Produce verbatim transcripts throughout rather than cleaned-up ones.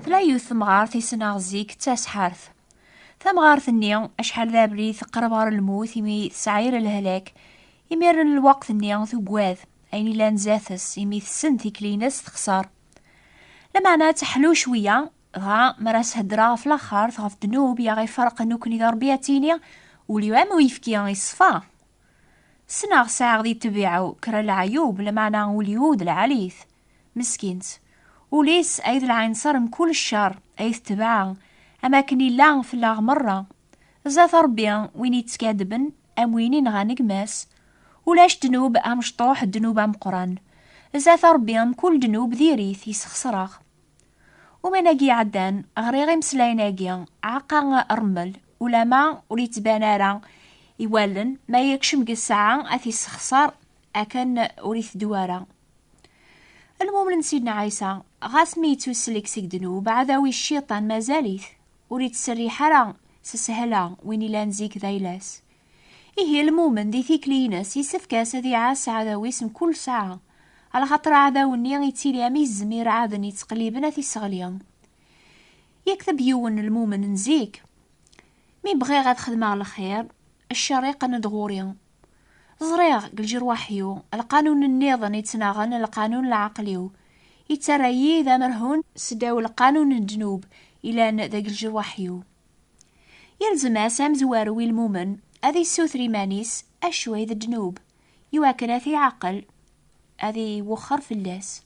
Tella yiwet temɣart i ssneɣ zik d tasḥart. Tamɣart-nni, acḥal d abrid teqreb ɣer lmut imi tesɛir lehlak, imiren lweqt-nni tugad ayen illan zdat-s imi tessen tikli-ines texṣer. Lameɛna teḥlu cwiya, dɣa mi ara s-heddreɣ ɣef laxert, ɣef ddnub i aɣ-iferqen nekkni d Ṛebbi, ad tini: "Ul-iw am uyefki iṣfa." Ssneɣ sɛiɣ di ṭṭbiɛa-w kra n leɛyub, lameɛna ul-iw d lɛali-t. Meskint. Ul-is ay d lɛinṣer mkul ccer, ay d ṭṭbiɛa, am akken illa fell-aɣ merra. Zdat Ṛebbi, win yettkaddben, am win inɣan gma-s. Ulac ddnub amecṭuḥ, ddnub ameqqran. Zdat Ṛebbi, mkul ddnub diri-t, yessexṣer-aɣ. Uman-agi iɛeddan, ɣriɣ imeslayen-agi, aɛeqqa rrmel, ulama ur yettban ara i wallen, ma yekcem deg ssaɛa ad t-yessexṣer akken ur iteddu ara. Lmumen n Sidna Ɛisa, ɣas mi yettuslek seg ddnub, aɛdaw-is cciṭan mazal-it, ur yettserriḥ ara s sshala win ilan zik d ayla-s. Ihi lmumen di tikli-ines yessefk-as ad iɛass aɛdaw-is mkul ssaɛa, alaxaṭer aɛdaw-nni yettili am izem irɛaden yettqelliben ad t-isseɣli. Yekteb yiwen n lmumen n zik: "Mi bɣiɣ ad xedmeɣ lxir, ccer iqqen-d ɣur-i. Ẓriɣ deg lǧerwaḥ-iw lqanun nniḍen yettnaɣen lqanun n lɛaqel-iw, yettarra-yi d amerhun seddaw lqanun n ddnub ilan deg lǧerwaḥ-iw." Yelzem-as amezwaru i lmumen ad issuter iman-is acway d ddnub, iwakken ad t-iɛqel, ad iwexxer fell-as.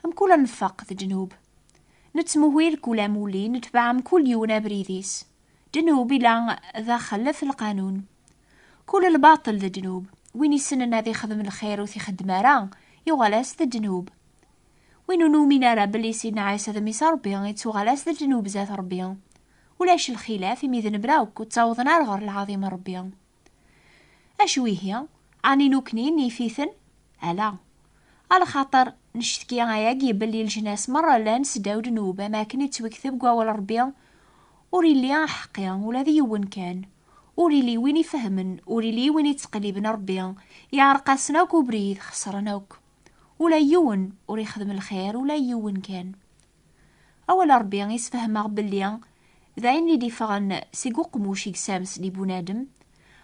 Mkul nfaq d ddnub. Nettmuhil kul amulli, netbeɛ mkul yiwen abrid-is. Ddnub ila daxel f lqanun. Kul lbaṭel d ddnub. Win issnen ad ixdem lxir ur t-ixeddem ara, yuɣal-as d ddnub. Win ur numin ara belli Sidna Ɛisa d Mmi-s n Ṛebbi, ittuɣal-as d ddnub zdat Ṛebbi. Ulac lxilaf, imi d nebra akk ur ttawḍen ara ɣer lɛaḍima n Ṛebbi. Acu ihi? Ɛni nukni nif-iten? Ala. Alaxaṭer nectki ayagi belli leǧnas merra llan seddaw ddnub, am akken ittwekteb deg wawal Ṛebbi: "Ur illi aḥeqqi ula d yiwen kan. Ur illi win ifehmen, ur illi win ittqelliben Ṛebbi. Yeɛreq-asen akk ubrid, xeṣren akk. Ula yiwen ur ixdem lxir, ula yiwen kan." Awal Ṛebbi isfehmeɣ belli d ayen i d-iffɣen seg uqmuc i yessams di bunadem,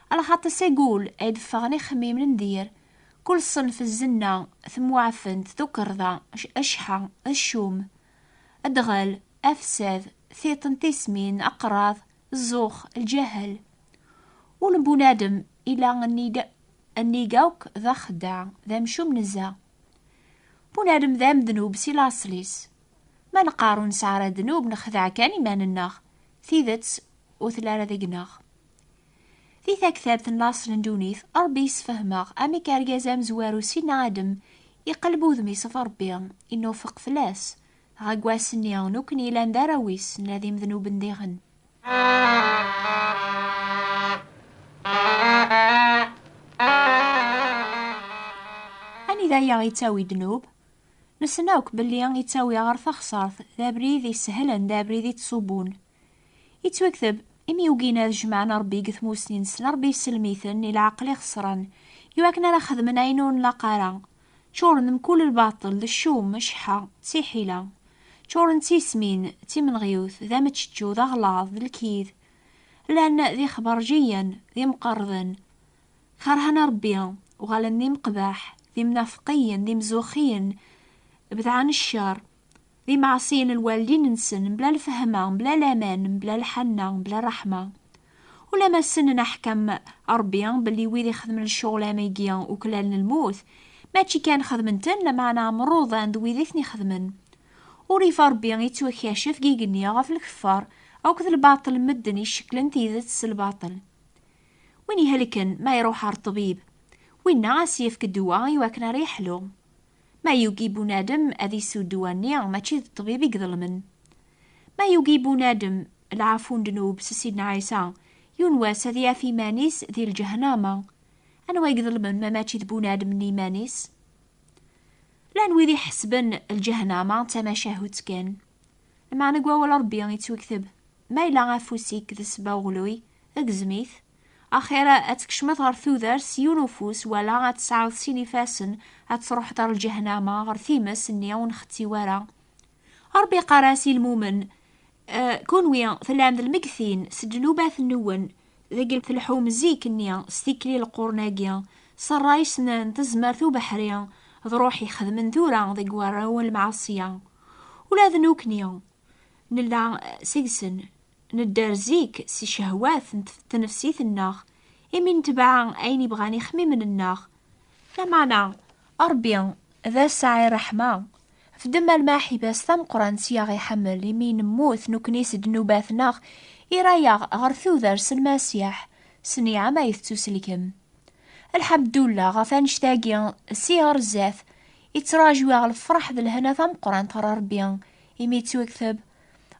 alaxaṭer seg ul ay d-ffɣen ixemmimen n dir, kul ṣṣenf: zzenna, temwaɛfent, tukerḍa, c-, cceḥḥa, ccum, ddɣel, afsad, tiṭ n tismin, aqraḍ, zzux, lǧahel. Ul n bunadem ila nnig, nnig akk d axeddaɛ, d amcum nezzeh. Bunadem d amednub si laṣel-is. Ma neqqar ur nesɛi ara ddnub, nexdeɛ kan iman-nneɣ. Tidet ur telli ara deg-neɣ. Di taktabt n laṣel n ddunit, Ṛebbi yessefhem-aɣ amek argaz amezwaru Sidna Adem iqelleb udem-is ɣef Ṛebbi, innufeq fell-as. Dɣa deg wass-nni, nekkni yellan d arraw-is, nella d imednuben diɣen. Anida i aɣ-yettawi ddnub? Nessen akk belli yettawi ɣer taxṣart, d abrid isehlen, d abrid yettṣubbun. Yettwakteb, imi ugin ad jemɛen Ṛebbi deg tmusni-nsen, Ṛebbi isellem-iten i leɛqel ixeṣren, iwakken ara xedmen ayen ur nlaq ara. Ččuren mkul lbaṭel, d ccum, cceḥḥa, d tiḥila. Ččuren d tismin, d timenɣiwt, d ameččečču, d aɣlaḍ, d lkid. Llan d ixberǧiyen, d imqerrden. Kerhen Ṛebbi, uɣalen d imeqbaḥ, d imnafqiyen, d imzuxiyen, bedɛen ccer, d imɛaṣiyen lwaldin-nsen, mebla lfehma, mebla laman, mebla lḥanna, mebla ṛṛeḥma. Ulamma ssnen aḥkam Ṛebbi, belli wid ixedmen lecɣal am igi uklalen lmut, mačči kan xedmen-ten, lameɛna mruḍan d wid i ten-ixedmen. Urrif Ṛebbi yettwakacef deg igenni ɣef lkeffar akked lbaṭel n medden icekklen tidet s lbaṭel. Win ihelken ma iruḥ ɣer ṭṭbib, winna a s-yefk ddwa i wakken ara yeḥlu. Ma yugi bunadem ad isew ddwa-nni, mačči d ṭṭbib i iḍelmen. Ma yugi bunadem lɛafu n ddnub s Sidna Ɛisa, yiwen wass ad yaf iman-is di lǧehnama. Anwa i iḍelmen ma mačči d bunadem n iman-is? Llan wid iḥesben lǧehnama d tamacahut kan. Lmeɛna deg wawal Ṛebbi yettwakteb: "Ma yella afus-ik d ssebba uɣluy, gzem-it. Axir ad tkecmeḍ ɣer tudert s yiwen ufus, wala ad tesɛuḍ sin ifassen, ad truḥeḍ ɣer lǧehnama, ɣer times-nni ur nxetti wara." Ṛebbi iqqar-as i lmumen: "Eh, kunwi tellam d lmegtin s ddnubat-nwen, deg telḥum zik-nni s tikli lqurn-agi, s ṛṛay-s n tezmert ubeḥri, d ṛṛuḥ ixedmen tura deg warraw n lmeɛṣeya. Ula d nukni nella seg-sen, nedder zik si ccehwat n tnefsit-nneɣ, imi netbeɛ ayen ibɣan ixemmimen-nneɣ." Lameɛna, Ṛebbi d asaɛi ṛṛeḥma, f ddemma lmaḥiba-s tameqqrant i aɣ-iḥemmel, imi nemmut nekkni s ddnubat-nneɣ, ira-yaɣ ɣer tudert s Lmasiḥ, s nniɛam ay tettuselkem. Lḥemdullah ɣef annect-agi, si ɣer zdat, ittraǧu-aɣ lefṛeḥ d lehna tameqqrant ɣer Ṛebbi, imi yettwakteb: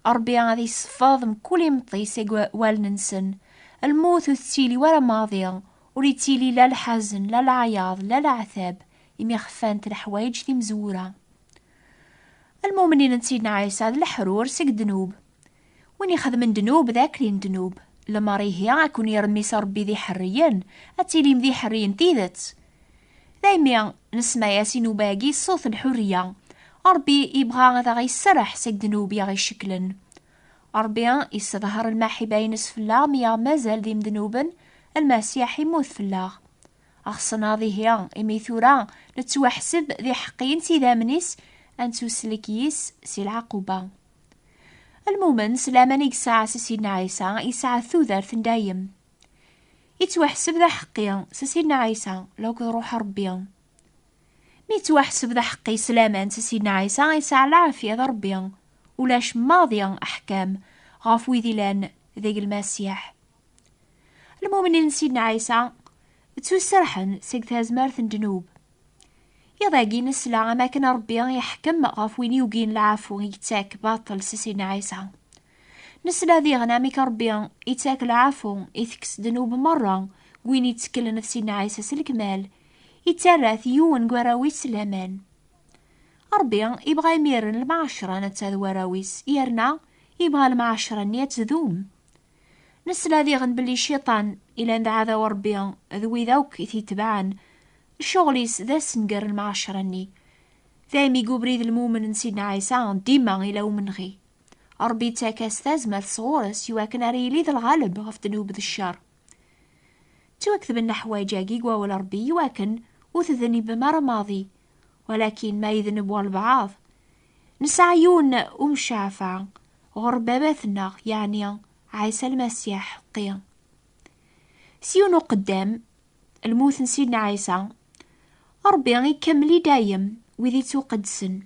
"Ṛebbi ad yessefḍ mkul imeṭṭi seg wallen-nsen." Lmut ur tettili wara maḍi, ur yettili la lḥazen, la leɛyaḍ, la leɛtab, imi xfant leḥwayeǧ timezwura. Lmumnin n Sidna Ɛisa d leḥrur seg ddnub. Win ixedmen ddnub d akli n ddnub. Lemmer ihi ad ken-iremmi s Ṛebbi d iḥerriyen, ad tilim d iḥerriyen tidet. Daymi nesma-yas i nnuba-agi ṣṣut n lḥurriya. Ṛebbi yebɣa ad aɣ-yesserreḥ seg ddnub i aɣ-icekklen. Ṛebbi yesseḍher lmaḥiba-ines fell-aɣ mi aɣ-mazal d imednuben, Lmasiḥ immut fell-aɣ. Aɣ-sennaḍ ihi, imi tura nettwaḥseb d iḥeqqiyen s idammen-is, ad nettuslek yis si lɛaquba. Lmumen s laman i yesɛa s Sidna Ɛisa, yesɛa tudert n dayem. Yettwaḥseb d aḥeqqi s Sidna Ɛisa lakked Ṛuḥ Ṛebbi. Mi yettwaḥseb d aḥeqqi s laman s Sidna Ɛisa, yesɛa lɛafya d Ṛebbi. Ulac maḍi aḥkam ɣef wid ilan deg Lmasiḥ. Lmumnin n Sidna Ɛisa ttuserḥen seg tazmert n ddnub. Iḍ-agi nesla am akken Ṛebbi iḥkem ɣef win yugin lɛafu i yettak baṭel s Sidna Ɛisa. Nesla diɣen amek Ṛebbi ittak lɛafu, itekkes ddnub merra n win yetteklen ɣef Sidna Ɛisa s lekmal, ittarra-t yiwen deg warraw-is s laman. Ṛebbi ibɣa imiren lmeɛcra netta d warraw-is, yerna ibɣa lmeɛcra-nni ad tdum. Nesla diɣen belli Cciṭan ilan d aɛdaw Ṛebbi d wid akk i t-itebɛen, ccɣel-is d asenger n lmeɛcra-nni. Daymi deg ubrid n lmumen n Sidna Ɛisa dima ila umenɣi. Ṛebbi yettak-as tazmert sɣur-s iwakken ara yili d lɣaleb ɣef ddnub d ccer. Ttwaketben leḥwayeǧ-agi deg wawal Ṛebbi iwakken ur tednibem ara maḍi, walakin ma yedneb walbeɛḍ, nesɛa yiwen umcafeɛ ɣur Baba-tneɣ, yeɛni Ɛisa Lmasiḥ ḥeqqi. S yiwen uqeddam, lmut n Sidna Ɛisa, Ṛebbi ikemmel i dayem wid ittuqeddsen.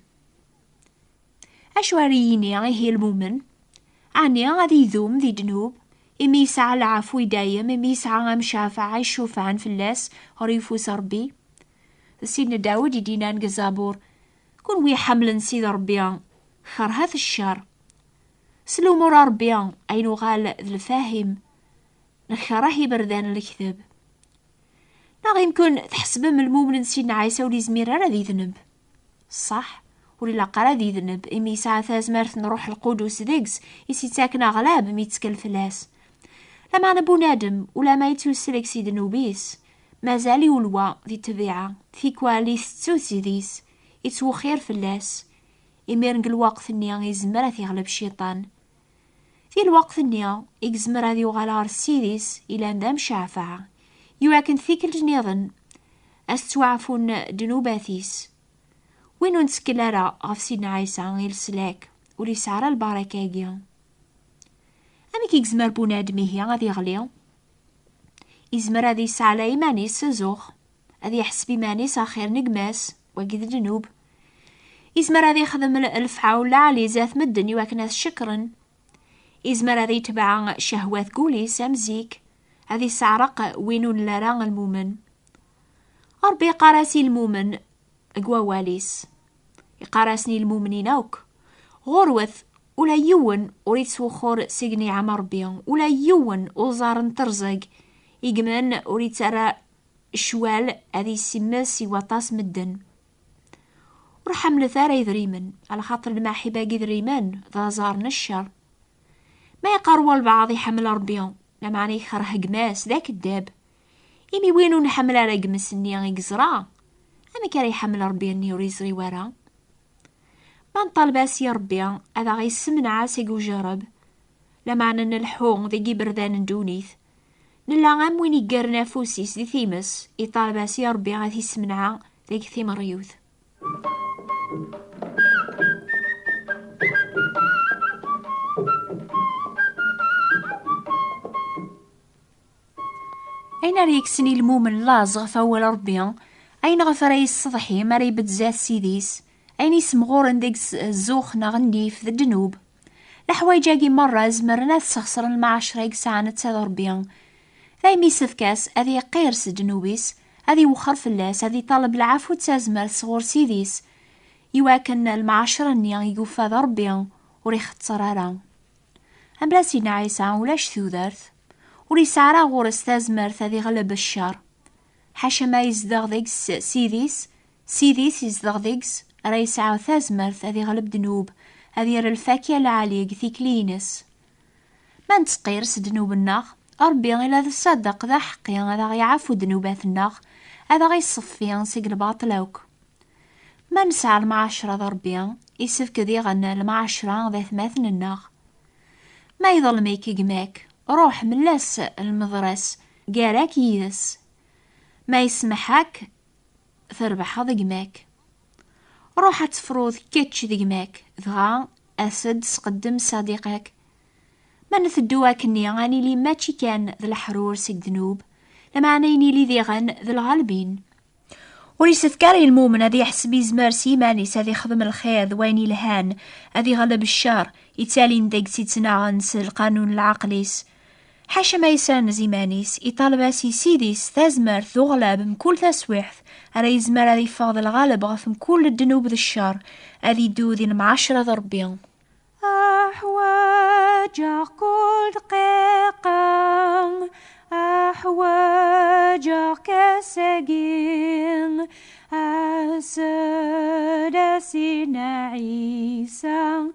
Acu ara yini ihi lmumen? Ɛni ad idum di ddnub, imi yesɛa lɛafu i dayem, imi yesɛa amcafeɛ icufɛen fell-as ɣer yeffus Ṛebbi? D Sidna Dawed i d-yennan deg Zabur: "Kunwi iḥemmlen Sid Ṛebbi, kerhet ccer." S lumuṛ a Ṛebbi ay nuɣal d lfahim, nekreh iberdan n lekdeb. Neɣ imkun tḥesbem lmumen n Sidna Ɛisa ur yezmir ara ad idneb? Ṣṣeḥ, ur ilaq ara ad idneb, imi yesɛa tazmert n Ṛuḥ Lqudus deg-s, i s-ittaken aɣlab mi yettkel fell-as. Lameɛna bunadem, ulama yettuslek si ddnub-is, mazal iwelwa di ṭṭbiɛa, tikwal itettu-t zid-is, ittwexxir fell-as. Imiren deg lweqt-nni izmer ad t-iɣleb Cciṭan. Di lweqt-nni i yezmer ad yuɣal ɣer Ssid-is ilan d amcafeɛ, iwakken tikkelt nniḍen ad s-ttwaɛfun ddnubat-is. Win ur nettkel ara ɣef Sidna Ɛisa i leslak, ur yesɛi ara lbaraka-agi. Amek i yezmer bunadem ihi ad iɣli? Izmer ad yesseɛla iman-is s zzux, ad yeḥseb iman-is axir n gma-s, wagi d ddnub. Izmer ad yexdem l-, lefɛul lɛali zdat medden iwakken ad t-cekkren. Izmer ad yetbeɛ ccehwat n wul-is am zik, ad yesseɛreq win ur nelli ara lmumen. Ṛebbi iqqar-as i lmumen deg wawal-is. Iqqar-asen i lmumnin akk: "Ɣurwet, ula yiwen ur ittwexxur seg nniɛam Ṛebbi, ula yiwen uẓar n terẓeg igmen ur ittarra ccwal ad isimmes i waṭas medden. Ur ḥemmlet ara idrimen, alaxaṭer lmaḥiba n yidrimen d aẓar n ccer." Ma yeqqar walbeɛḍ iḥemmel Ṛebbi, lameɛna yekreh gma-s, d akeddab. Imi win ur nḥemmel ara gma-s-nni i yeẓra, amek ara iḥemmel Ṛebbi-nni ur yeẓri wara? Ma nṭaleb-as i Ṛebbi ad aɣ-issemneɛ seg ujerreb, lameɛna nleḥḥu deg iberdan n ddunit, nella am win iggaren afus-is di times, iṭaleb-as i Ṛebbi ad t-issemneɛ deg timeṛyut. Ayen ara yekksen i lmumen laẓ ɣef awal Ṛebbi, ayen ɣef ara yesseḍḥi mi ara ibedd zdat Ssid-is, ayen yessemɣuren deg-s zzux neɣ nnif d ddnub. Leḥwayeǧ-agi merra zemren ad sxeṣren lmeɛcra i yesɛa netta d Ṛebbi. Daymi yessefk-as ad iqir s ddnub-is, ad iwexxer fell-as, ad iṭaleb lɛafu d tazmert sɣur Ssid-is, iwakken lmeɛcra-nni i yufa d Ṛebbi ur ixetter ara. Amla Sidna Ɛisa ulac tudert, ur yesɛi ara ɣur-s tazmert ad iɣleb ccer. Ḥaca ma yezdeɣ deg-s Ssid-is, Ssid-is yezdeɣ deg-s, ara yesɛu tazmert ad iɣleb ddnub, ad yerr lfakya lɛali deg tikli-ines. Ma nettqir s ddnub-nneɣ, Ṛebbi ila d ṣṣadeq d aḥeqqi ad aɣ-iɛafu ddnubat-nneɣ, ad aɣ-iṣeffi seg lbaṭel akk. Ma nesɛa lmeɛcra d Ṛebbi, isefk diɣen lmeɛcra d atmaten-nneɣ. Ma iḍlem-ik gma-k, ruḥ mel-as lmeḍra-s, gar-ak yid-s. Ma yesmeḥ-ak, trebḥeḍ gma-k. Ruḥ ad tefruḍ kečč d gma-k, dɣa as-d sqeddem ṣadiq-ak. Ma nteddu akkenni, ad nili mačči kan d leḥrur seg ddnub, lameɛna i nili diɣen d lɣalbin. Ur isefk ara i lmumen ad yeḥseb izmer s yiman-is ad ixdem lxir d wayen ilhan, ad iɣleb ccer, ittalin deg-s ittnaɣen s lqanun n lɛaqel-is. Ḥaca ma yessanez iman-is, iṭaleb-as i Ssid-is tazmert d uɣlab mkul taswiḥt, ara yezmer ad iffeɣ d lɣaleb ɣef mkul ddnub d ccer, ad iddu di lemɛacra d Ṛebbi. Aḥwaǧeɣ kul dqiqa, aḥwaǧeɣ-k ass-agi, as-d a Sidna Ɛisa,